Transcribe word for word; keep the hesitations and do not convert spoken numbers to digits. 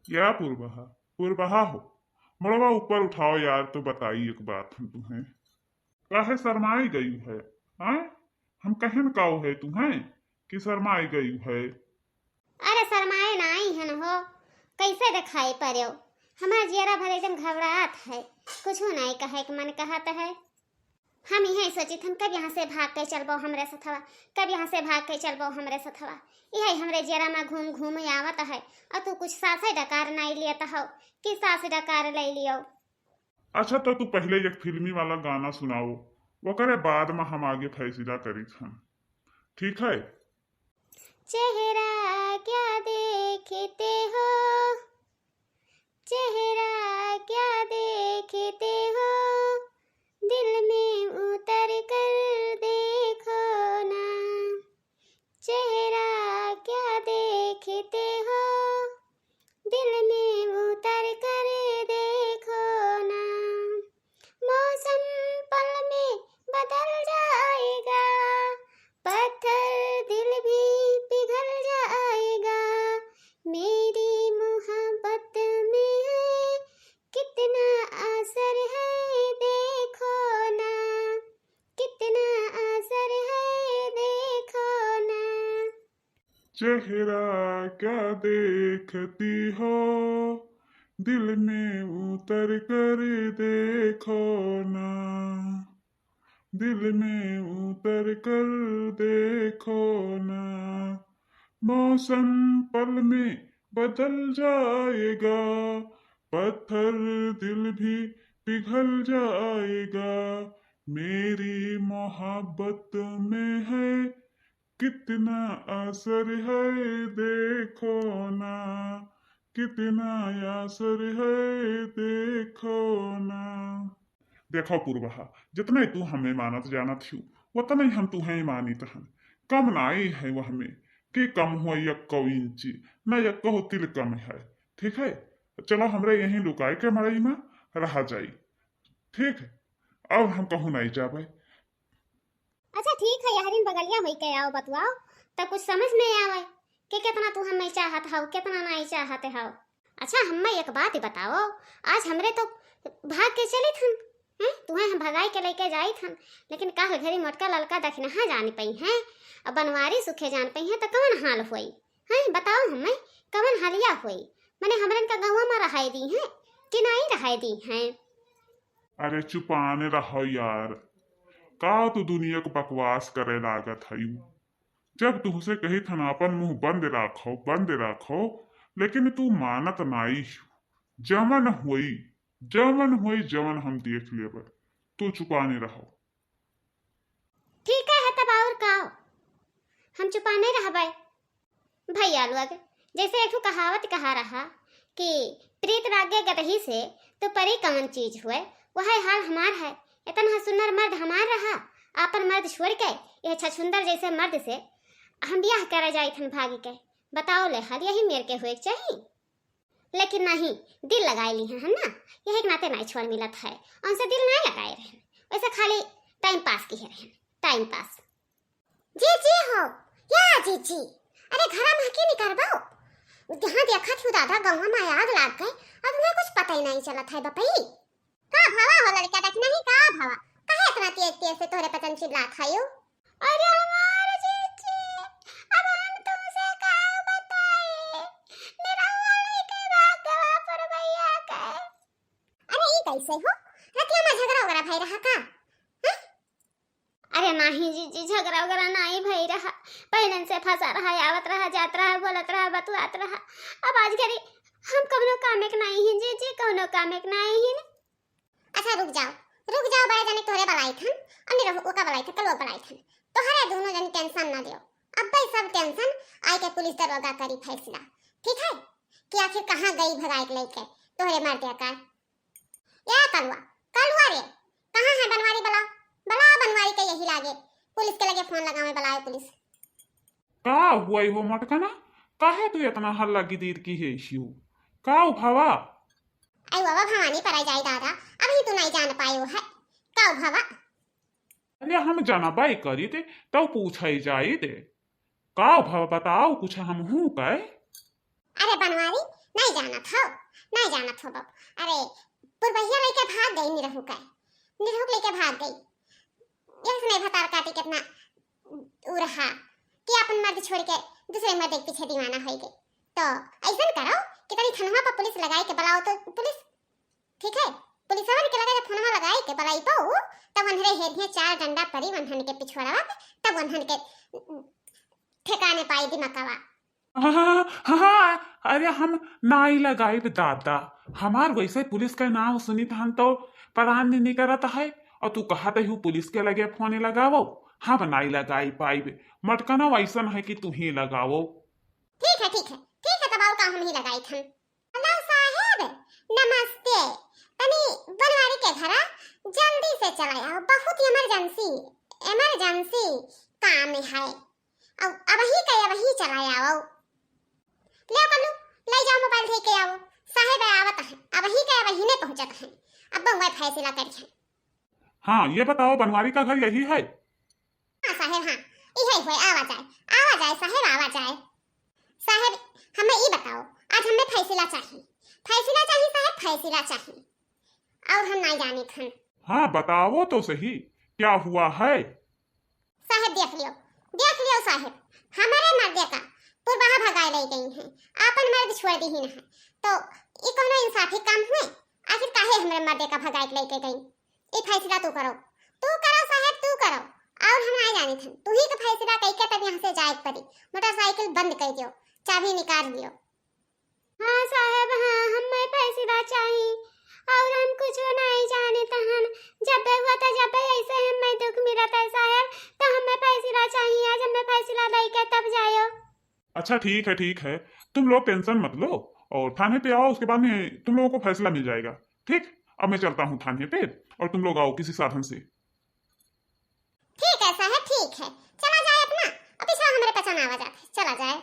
या पुरबहा, पुरबहा हो, मुड़वा ऊपर उठाओ यार, तो बताई एक बात हम तुम्हें। काहे शर्माई गई है? आय? हम कहन काओ है तुम्हें कि शर्माई गई है? अरे शर्माए नाई हन हो, कैसे दिखाई पड़ो? हमार जियरा भर एकदम घबरात है, कुछ नाई कहे के मन कहत है। हम यही सोचित हन, कब यहाँ से भाग के चलबो हमरे सथवा, कब यहाँ से भाग के चलबो हमरे सथवा। यही हमरे जियरा में घूम घूम आवत है, और तू कुछ सासे डकार नाई लियत हो कि सास डकार ले लियो। अच्छा, तो तू पहले एक फिल्मी वाला गाना सुनाओ, ओकरे बाद में हम आगे फैसला करित हन, ठीक है? चेहरा क्या देखते हो, चेहरा क्या देखते हो, दिल में उतर कर देखो ना। चेहरा क्या देखते हो, दिल में उतर कर देखो ना। मौसम पल में बदल जाएगा, पत्थर दिल भी पिघल जाएगा। मेरी मोहब्बत में है कितना असर है, देखो ना, कितना असर है, देखो ना। चेहरा क्या देखती हो, दिल में उतर कर देखो ना, दिल में उतर कर देखो ना। मौसम पल में बदल जाएगा, पत्थर दिल भी पिघल जाएगा। मेरी मोहब्बत में है कितना असर है, देखो ना, कितना असर है, देखो ना। देखो पुरबहा, जितने तू हमें मानत जानत हियो, उतने हम तुहें मानित हन। कम नाई है वह में, के कम हुआ यक्को इंची, न यक्को तिल कम है, ठीक है? चलो हमरे यहीं लुकाए के मड़ई में रहा जाई, ठीक है? अब हम कहूँ नाई जाबे। अच्छा ठीक है, यहरिन बगलिया होई के आओ बतुआओ, त कुछ समझ में आवे कि कितना तू हमें चाहत हौ, कितना नाई चाहत हौ। अच्छा हमें एक बात बताओ, आज हमरे तो भाग के चलित हन, हैं? तुहें हम भगाई के लेके जाइत हन, लेकिन काल घरी मोटका ललका दखिनहा जान पइहैं, अब बनवारी सुखे जान पइहैं, त कवन हाल होई? हैं? बताओ हमें, कवन हालिया होई? मने हमरन का गौवा में रहाई दीहैं कि नाई रहाई दीहैं? अरे चुपाने रहो यार, का तू दुनिया को बकवास करे लागत हयू? जब तुहसे कहित हन आपन मुँह बंद राखो, बंद राखो, लेकिन तू मानत नाई हू। जवन होई, जवन होई, जवन हम देख लेबे, तू चुपाने रहो। ठीक है, तब और का, हम चुपाने रहबे। भैया लोग, जैसे एक ठो कहावत कहा रहा कि प्रीत लागे गदही से तो परी कवन चीज हुए, वह हाल हमार है। इतना सुंदर मर्द हमार रहा, आपन मर्द छोड़ के यह छछुंदर जैसे मर्द से हम ब्याह करे जाइत हन भागी के। बताओ ले, हाल यही मेर के हुए के चाही? लेकिन नहीं, दिल लगाए ली हैं हम ना, यही के नाते नाई छोड़ मिलत है, उनसे दिल नाई लगाए रहे, वैसे खाली टाइम पास किहे रहे, टाइम पास। जीजी हो, या जीजी, अरे घरा में के निकरबो? यहाँ देखत हूँ दादा, गौवा में आग लाग गए, अब उन्हें कुछ पता ही नहीं चलत है बपई। का भवा हो लड़का, देख नहीं का भवा, काहे इतना तेज तेज से तोहरे पतन चिल्लात है यू? अरे हमार जीजी, अब हम तुमसे का बताई, निरहुआ लेके भाग गवा पर भैया के। अरे ई कैसे हो, रतिया में झगड़ा वगैरह भई रहा का? हैं? अरे नाही जीजी, झगड़ा वगैरह नाही भई रहा। पहिलन से फंसा रहा, आवत रहा, जात रहा, बोलत रहा, बतुआत रहा। अब आज घरी हम कौनो कामे के नाही ही जीजी, कौनो कामे के नाही ही। अच्छा रुक जाओ, रुक जाओ, बड़े जने तोहरे बलाई थन, अन्य रहो ओका बलाई थन, कलवा बलाई थन। तोहरे दोनों जन टेंशन ना दियो, अब भाई सब टेंशन आई के पुलिस दरोगा करी फैसला, ठीक है? कि आखिर कहाँ गई भगाई के लेके तोहरे मर दिया का? या कलुआ, कलुआ रे, कहाँ है बनवारी? बला, बला बनवारी के यही लागे। पुलिस के लगे फोन लगावे, बलाए पुलिस। का हुआ हो मटकना? काहे तू इतना हल्ला गिदीर की है शिव? का भवा? आई बाबा भवानी पर आई जाई दादा, अभी तू नहीं जान पायो है। का भवा? अरे हम जानबाई करी थे, तब पूछाई जाई दे। का भवा बताओ कुछ हम हूँ कहे? अरे बनवारी, नहीं जानत हो, नहीं जानत हो बाबू। अरे, पुरबहिया लइके भाग गई निरहू का, निरहू लइके भाग गई। यही से नहीं भतार काटी कितना उ रहा कि अपन मर्द छोड़ के दूसरे मर्द के पीछे दीवाना होइ गई। तो ऐसन करो कि तनी थनवा पर पुलिस लगाई के बुलाओ तो पुलिस, ठीक है, पुलिसवन के लगे जब फोनवा लगाई के बुलाई पाऊ, तब उन्हरे हेरिया चार डंडा परी उन्हन के पिछुआड़वा पे, तब उन्हन के ठिकाने पाई दिमागवा। हाँ, हाँ, हाँ, अरे हम नाई लगाइब दादा, हमार वैसे पुलिस के नाम सुनित हन तो परान निकरत है, और तू कहत है पुलिस के लगे फोन लगावो, हम नाई लगाई पाइब, मटकना वैसन है कि तू ही लगावो। ठीक है, ठीक है, ठीक है, तब और का हम ही लगाई थन। हेलो साहेब, नमस्ते। तनी बनवारी के घरा जल्दी से चला आओ, बहुत emergency, emergency काम है। अब अबही का अबही चला आओ। ले कल्लू, ले जाओ मोबाइल लेके आओ। साहेब आवत है, अबही का अबही ने पहुँचत है। अब वह फैसला करिए। हाँ, ये बताओ बनवारी का घर यही है? हाँ साहेब, हाँ, इहे होए, आवा जाए, आवा जाए साहेब, आवा जाए। साहेब, हमें ई बताओ, आज हमें फैसला चाहिए, फैसला चाहिए साहेब, फैसला चाहिए, और हम नहीं जाने थन। हाँ, बताओ तो सही, क्या हुआ है? साहेब देख लियो, देख लियो साहेब, हमारे मर्दे का पुरबहा भगाए ले गई हैं, आपन मर्द छोड़ दी ही नहीं, तो ई कोनो इंसाफी काम हुए? आखिर काहे हमारे मर्दे का भगाए के लेके गई? ई फैसला तू करो, तू करो साहेब, तू करो, और हम नहीं जानी थन, तू ही तो फैसला कई के तब यहाँ से जाए के पड़ी, मोटरसाइकिल बंद कर दियो, चाबी निकाल लियो। हाँ साहेब, हाँ, हमें फैसला चाही, और हम कुछ नहीं जाने तहन, जब हुआ था जब ऐसे हमें दुख मिला था साहेब, तो हमें फैसला चाहिए, आज हमें फैसला दे के तब जायो। अच्छा ठीक है, ठीक है, तुम लोग टेंशन मत लो और थाने पे आओ, उसके बाद में तुम लोगों को फैसला मिल जाएगा। ठीक, अब मैं चलता हूँ थाने पे और तुम लोग आओ किसी साधन से। ठीक है साहेब, ठीक है, चला जाए अपना, अब पीछा हमारे पहचान आवा जाते, चला जाए।